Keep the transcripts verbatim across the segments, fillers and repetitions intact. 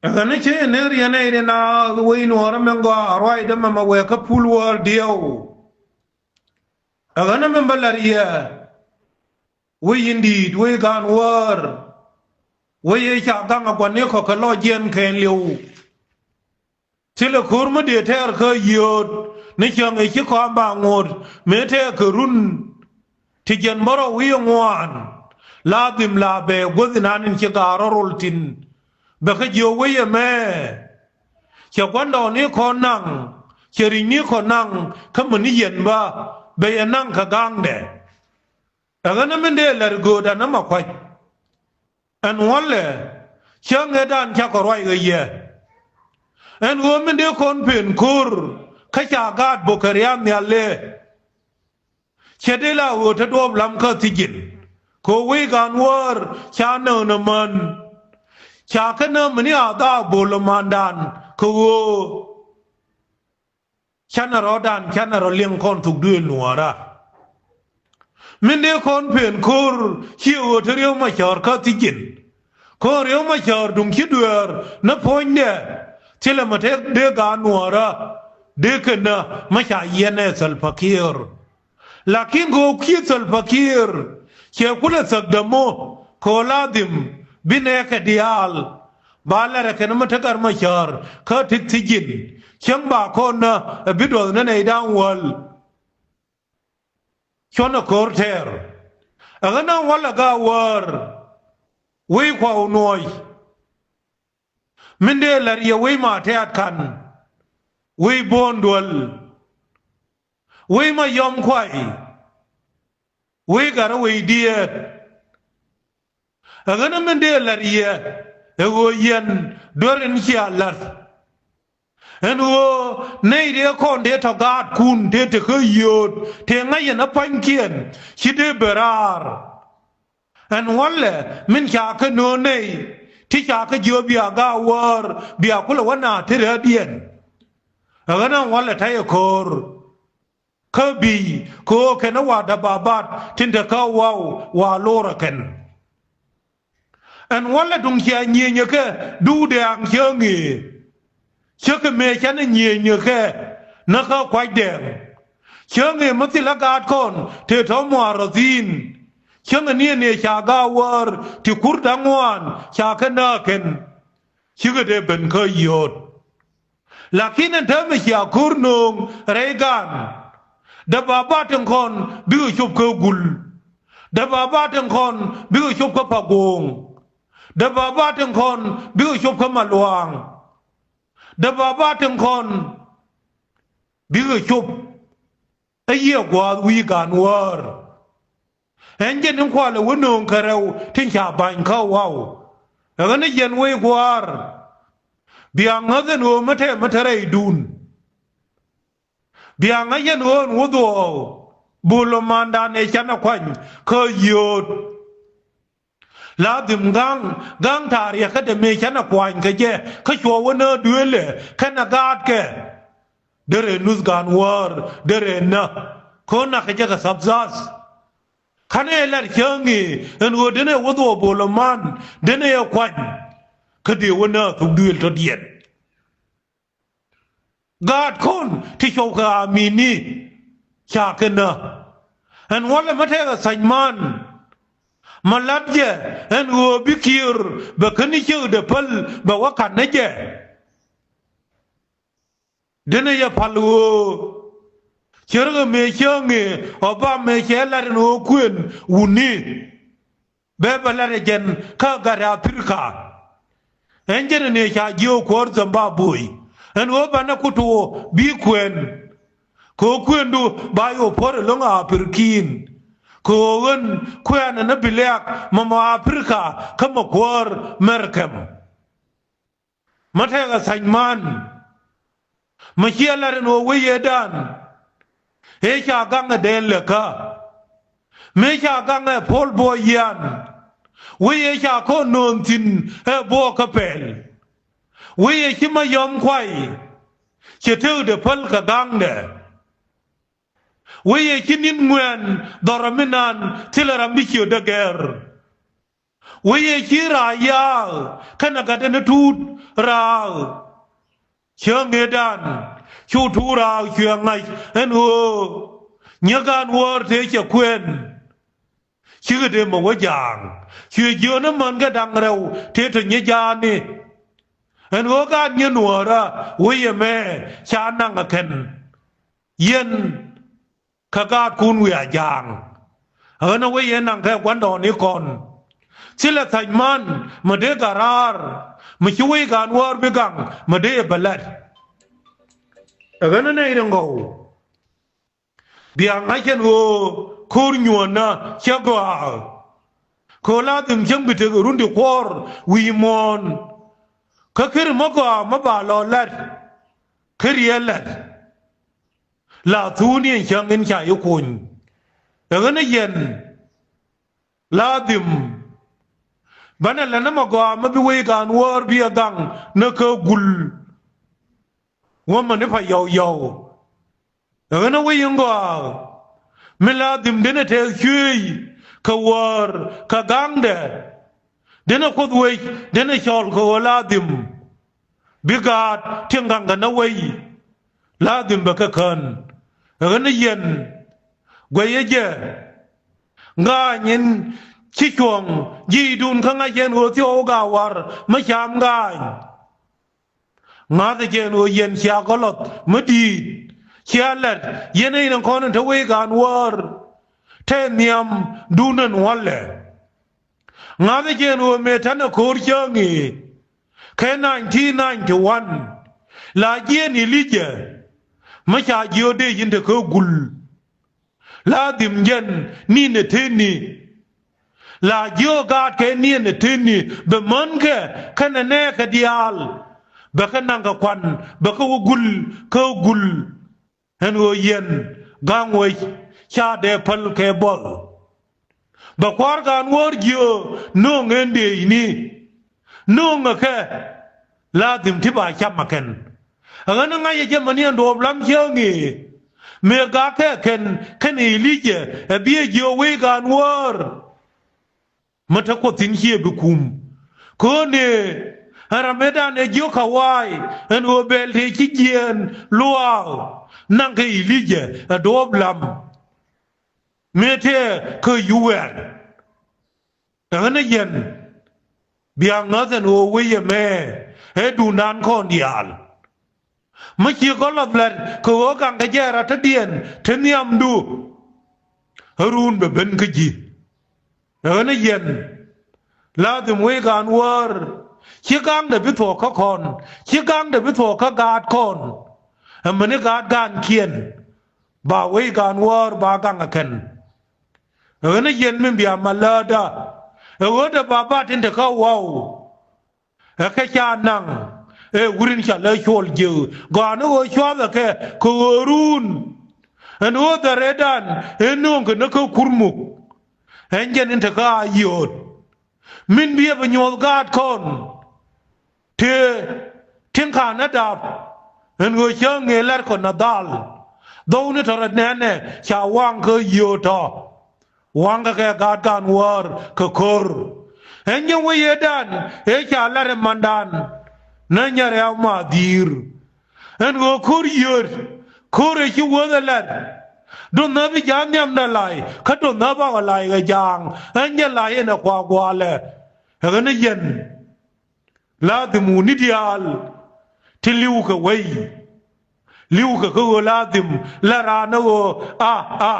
Ɛ ɣän cä yɛ ner yɛn ɛ ri naath wec nuɔɔrä mɛ gɔaa ruacdä mɛmɛ wëë kä pul wäär diɛw. Ɛ ɣän mɛ bä la̱r yɛ wec in di̱i̱t wec gaan wäär. Wec ëë ca gaŋ ɛ gua̱n ni kɔ̱k kɛ lɔc jiɛn kɛɛliw. Thilɛ ko̱r mi dee tɛɛr kä yio̱o̱t ni cäŋ ëë ci kɔam ba ŋo̱o̱t mëë tɛɛr kɛ run. Ti jiɛn bärɔw wi̱i̱ ŋuan la dhim la bɛ guäth inan in ci gaar rɔ rol thi̱n. Bɛ kä jiök wec ɛmɛ. Cɛ gua̱ndɔɔŋni kɔn naŋ, cɛ ri̱cni kɔn naŋ, kä mi ni yɛn bä bɛ yɛ naŋ kɛ ga̱a̱ŋdɛ. Ɛ ɣän min dee la̱r göötdan ɛmɛ kua̱c. Ɛn wälɛ cäŋ ëëdan cakɔ ruac ɣä yɛ. Ɛn ɣöö min dee kɔn pen ko̱r kä ca gaat bok kɛ ria̱a̱n nhial lëë. Cɛ dee la ɣöö te duɔ̱ɔ̱p lam kä thi̱ji̱n kɛ ɣöö wec gaan wäär ca nääk nä män. Ca kä nääk mi ni a dhaak bo̱l ɛ mandan kɛ ɣöö canɛ rɔ̱dan canɛ rɔ liɛŋ kɔn thuk duëël nuɔɔrä. Min dee kɔn pen ko̱r ciɛ ɣöö te Riek Machar kä thi̱ji̱n. Kɔn Riek Machar duŋ ci dueer ni puɔ̱nydɛ. Thilɛ mi te dee gaat nuɔɔrä dee kɛn nä mi ca yiɛn ɛ Salva Kiir. Lakin kɛ ɣöö kiɛ Salva Kiir cɛ kulɛ thäk dämɔ kɛ ɣöö la dhim bi nɛɛkɛ diaal. Ba lɛrɛ kɛn mi te Riek Machar kä ti thi̱ji̱n cäŋ ba kɔn nä ɛ bi duɔth ni nɛy da̱ŋ wäl. Cuɔ̱n ɛ ko̱r tɛɛr ɛ ɣän ɛ wälɛ gaat wäär. Wec Kuɔw Nuɔɔc. Min dee la̱r yɛ wec Matɛɛt Ka̱n, wec Bo̱o̱n Duäl, wec Mayɔm Kuay, wec Gat rɛw wec Diɛɛt. Ɛ ɣän min dee la̱r yɛ ɛ ɣöö yɛn duer in cia la̱th. Ɛn ɣöö nɛy dee kɔn dee tɔ̱ gaatkun tëë te kä yio̱o̱t tëë ŋa̱c yɛn ɛ pua̱nykiɛn ci dee ben raar. Ɛn wälɛ min ca kä nööŋ nɛy ti ca kä jiök bia gaat wäär bia kulɛ wä naath ti rɛ̈ɛ̈diɛn. Ɛ ɣän ɛn wälɛ ta̱yɛ ko̱r kä bi̱i̱ kɛ ɣöö kɛn ɛ wa dababat tin te kä waw wa lorɛ kɛn. Ɛn wälɛ duŋ cia nyieenyɛ kɛ duut dɛ̈ɛ̈ŋ cäŋ ëë. Cä kɛ mëë canɛ nyieenyɛ kɛ näkä kua̱c dɛ̈ɛ̈ŋ. Cäŋ ëë mi thilɛ gaatkɔn tëë tɔ̱ muaar rɔ̱ thi̱n. Cäŋ ɛ ni ɛ ni ɛ ca gaat wäär ti kur da̱ŋ ŋuan ca kɛ nääk kɛn. Cikɛ dee ben kä yio̱o̱t. Lakin ɛn täämɛ cia ko̱r nööŋ rɛy gaan. Dababat tin kɔn bikɛ cop kä Gul. Dababat tin kɔn bikɛ cop kä Pagööŋ. Dababat tin kɔn bikɛ cop kä Maluaŋ. Dababat tin kɔn bikɛ cop. Ɛ yiëë gua̱a̱th wi̱i̱ gaan wäär. Ɛn jɛn in kualɛ wä nööŋ kɛ rɛw tin ca ba̱ny kä waw. Ɛ ɣän ɛ jɛn wec gua̱a̱r. Bia ŋäth ɛn ɣöö mi te mi te rɛydun. Bia ŋäc ɛn ɣöö ɛn wä dhuɔɔk. Bul ɔ mandan ëë canɛ kuany kä yio̱o̱t. La dhim ga̱ŋ ga̱ŋ ta̱a̱ riɛkädɛ mëë canɛ kuany kɛ jɛ kä cuɔ wä nä duëëlɛ kɛnɛ gaatkɛ. Derɛ nuth gaan wäär derɛ nä. Ko̱n nakɛ jɛ kɛ tha̱p dhath. Ka̱n ëë lat cäŋ ëë ɛn ɣöö denɛ wä dhuɔɔk bol ɔ man denɛ yɛ kuany. Kä dee wä nä thuk duëël tɔ̱diɛn. Gaatkɔn ti cuɔp kɛ amini. Ca kɛ nä ɛn wälɛ mi tɛkɛ tha̱c man. Ma lat jɛ ɛn ɣöö bi Kiir bɛ käni ciekdɛ päl bɛ wä ka̱n ni jɛ. Denɛ yɛ pal ɣöö cärkɛ mëë cäŋ ëë ɔ ba mëë cɛ lat ɛn ɣöö kuën wuni. Bɛ bɛ lat ɛ jɛn kä gat Aprika. Ɛn jɛn ɛn ëë ca jiök kuäär Zimbabwe ɛn ɣöö banɛ kutu ɣöö bi kuɛn. Kɛ ɣöö kuëndu ba yɛ ɣöö puɔ̱r ɛlɔ̱ŋ Aprikin. Kɛ ɣöö ɣän kuɛɛnɛ ni bi liak mɔmɔ Aprika kä mɛ kuäär Mɛrkɛm. Mä tɛkɛ tha̱c man. Mä ciɛ lat ɛn ɣöö wec ëëdan. Ëë ca gaŋɛ dɛɛn lɛ kä. Mëë ca gaŋɛ Paul Boy Yian. Wec ëë ca kɔn nööŋ thi̱n ɛ buɔɔk kä pɛl. Wec ëë ci Mayɔm Kuay. Cɛ tëkdɛ päl kɛ gaŋdɛ. Wec ëë ci ni̱n ŋuɛ̈ɛ̈n dhɔrɔ mi naan thilɛ ram bi ciötdä gɛr. Wec ëë ci raar ya̱a̱k kɛnɛ gatdɛ ni tuut raak. Cä ŋetdan cu tuur raak cuɛ ŋa̱c ɛn ɣöö nyɛ gaan wäär tëë cɛ kuɛn. Cikɛ dee mɛ wä jaaŋ cuɛ jiöönä män kɛ da̱ŋ rɛw tëë tɔ nyɛ jaani. Ɛn ɣöö gaat nyɛ nuäärä wec ɛmɛ ca naŋ ɛ kɛn yɛn. Kä gaatkun wiaa jaaŋ. Ɣän a wec yɛn naŋ kɛ gua̱ndɔɔŋni kɔn. Thilɛ tha̱c man mi dee gat raar mi ci wec gaan wäär bi gaŋ mi dee bɛ lɛt. Ɛ ɣän a nɛy ri ŋɔw. Bia ŋa̱c ɛn ɣöö ko̱r nyuɔ̱ɔ̱nä cä gɔaa. Kɛ ɣöö la dhim cäŋ bi tek run ti kuɔɔr wi̱i̱ muɔ̱ɔ̱n. Kä ker mi gɔaa mi ba lɔ lɛt kä riɛl lɛt. La thuuni ɛn cäŋ in ca yi kuny. Ɛ ɣän a yɛn la dhim. Banɛ lɛ nä mɛ gɔaa mi bi wec gaan wäär bi ɛ gaŋ ni kä gul. Wä mɛ ni pa yɔw yɔw. Ɛ ɣän a wec in gɔaa mi la dhim denɛ tɛth cuëëc kɛ wäär kɛ gaŋdɛ. Denɛ kuoth wec denɛ cɔl kɛ ɣöö la dhim. Bi gaat tin gaŋ kɛ nä wei. La dhim bɛ kɛ kän. Ɛ ɣän a yɛn guɛyä jɛ. Ŋa̱a̱ny in ci cuɔ̱ŋ ji̱dun kä ŋa̱c ɛn ɣöö thiɔw gaa war mi caam ŋa̱a̱ny. Ŋa̱thä jɛ ɛn ɣöö yɛn cia gɔlɔth mi di̱i̱t cia lɛt yɛn in kɔn in te wec gaan wäär. Te nhiamdun ɛn wälɛ. Ŋa̱thä jɛ ɛn ɣöö mëë tän ɛ ko̱r cäŋ i̱ kɛ nineteen ninety-one la jiɛn Ilijɛ. Mi ca jiöö dee ji̱n te kä gul. La dhim jɛn ni̱n ɛ teni. La jiöö gaat kɛ ni̱n ɛ teni bɛ mänkɛ kɛnɛ nɛɛkɛ diaal. Bɛ kɛ naŋ kɛ kuan bɛ kɛ wä gul kä gul. Ɛn ɣöö yɛn ga̱ŋ wec ca dee päl kɛ buɔth. Bɛ kua̱r gaan wäär jiöö no̱o̱ŋ ɛn dee ini. No̱o̱ŋ ɛ kɛ la dhim ti ba cam ɛ kɛn. Ɛ ɣän ŋa̱c ɛ jɛ mäni ɛn duɔ̱ɔ̱p lam cäŋ i̱ mëë gak kɛ kɛn kɛn Ilijɛ ɛ biɛ jiöö wec gaan wäär. Mi te kuɔth thi̱n ciɛ bi kum. Kööni ɛn ram mëëdan ɛ jiök kɛ wa̱a̱y ɛn ɣöö bɛl tëë ci jiɛɛn luaak naŋ kɛ Ilijɛ ɛ duɔ̱ɔ̱p lam. Mëë tëë kä yuwɛɛr. Ɛ ɣän ɛ yɛn bia ŋäth ɛn ɣöö wec ɛmɛ ɛ duundan kɔn diaal. Mi ci gɔl lɔth lɛt kɛ ɣöö gaŋ kɛ jɛɛr a te diɛn te nhiamdu. Ɛ run bɛ ben kä ji̱. Ɛ ɣän ɛ yɛn la dhim wec gaan wäär. Ci gaŋdɛ bi thuɔ̱k kä kɔn ci gaŋdɛ bi thuɔ̱k kä gaat kɔn. Ɛ mäni gaat gaankiɛn ba wec gaan wäär ba gaŋ ɛ kɛn. Ɛ ɣän ɛ yɛn mi bia ma läätdä. Ɛ ɣöö dee ba ba tin te kä waw. Ɛ kɛ ca naŋ ɛ wi̱rin ca lɛ cuɔl jiök gɔaa ni ɣöö cua̱thɛ kɛ kɛ ɣöörun. Ɛn ɣöö dhɛrɛdan ɛ nööŋkɛ ni kä kurmuk. Ɛn jɛn in te kä a yio̱o̱t min biɛ bi nyuɔ̱th gaat kɔn. Tëë tin ka̱n ɛ dap ɛn ɣöö cä ŋëë la̱r kɔn a dhal. Dhɔwni tɔ̱rɛ nɛnɛ ca waŋ kä yio̱o̱t tɔ̱. Waŋkɛ kɛ gaat gan wäär kɛ ko̱r. Ɛn jɛ wec ëëdan ëë ca lat ɛ mandan. Nä nyɛ rɛw ma dhi̱i̱r. Ɛn ɣöö ko̱r yio̱o̱t ko̱r ëë ci wäth ɛ lat. Do̱n nhäp i̱ ja̱a̱n nhiamdɛ lay kä do̱n nhäp bakɔ lay kɛ jaaŋ. Ɛn jɛ lay ɛn ɛ kua gua̱a̱lɛ. Ɛ ɣän ɛ yɛn la dhim wuni diaal. Ti li̱w kɛ wei li̱w kɛ kä ɣöö la dhim la raan ɛ ɣöö a a.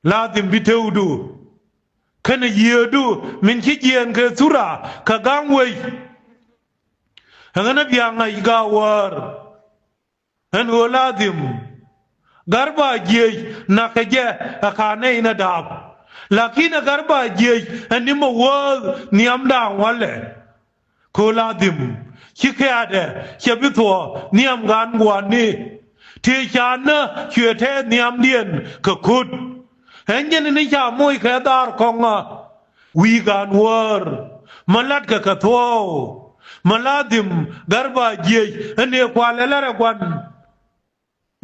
La dhim bi tëwdu kɛnɛ yiëëdu min ci jiɛɛn kɛ thura kɛ ga̱ŋ wec. Ɛŋɛ ni bia ŋa̱c ga̱a̱ wäär. Ɛn ɣöö la dhim gar ba jiec nakɛ jɛ ɛ ka̱n nɛy ni daap. Lakin ɛ gar ba jiec ɛ ni mɛ wääth nhiamdan walɛ. Kööl a dhim ci kɛ̈ɛ̈tdɛ cɛ bi thuɔ̱ɔ̱ nhiam gan gua̱a̱rni. Tëë ca nä cuɛ tɛɛth nhiamdiɛn kɛ ko̱t. Ɛn jɛn ni ca moc kɛ dhaar kɔŋä wi̱i̱ gan wäär. Mä la̱tkɛ kɛ thuɔ̱ɔ̱w mä la dhim gär ba jiec ɛ nëë kualɛ lärɛ gua̱n.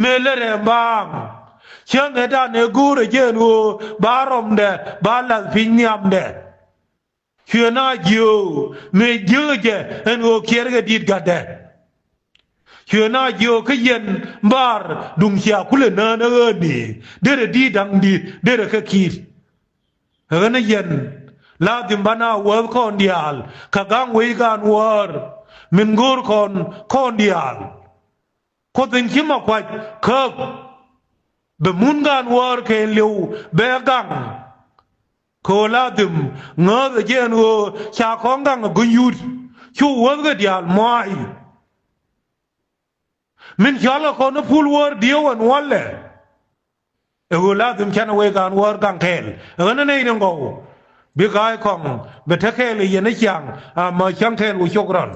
Mëë lärɛ mbaaŋ cäŋ ɛ dan ɛ go̱o̱rɛ jɛ ɛn ɣöö ba rɔmdɛ ba lath piny nhiamdɛ. Cuɛ na jiöök mëë jiäkä jɛ ɛn ɣöö kiɛɛrkɛ di̱i̱t gatdɛ. Cuɛ na jiöök kä yɛn mbaar duŋ cia kulɛ nään ɛ ɣäär ni derɛ di̱i̱t da̱ŋ di̱i̱t derɛ kä ki̱i̱t. Ɛ ɣän ɛ yɛn la dhim banɛ a wäth kɔn diaal kɛ gaŋ wec gaan wäär min go̱o̱r kɔn kɔn diaal. Kuoth in ci ma kuac käk bɛ mun gaan wäär kɛ liw bɛ gaŋ. Kɛ ɣöö la dhim ŋääth ɛ jɛ ɛn ɣöö ca kɔn gaŋ ɛ guny yut cu wäth kɛ diaal mua̱a̱c. Min cɔalkɛ kɔn ni pul wäär dieu ɛn walɛ. Ɛ ɣöö la dhim canɛ wec gaan wäär gaŋ kɛɛl ɛ ɣän ɛ nɛy rin gɔw. Bi ga̱a̱c kɔŋ bɛ te kɛɛl ɛ yɛn ɛ ciaŋ. Amä cäŋ kɛɛl wä cok rɔn.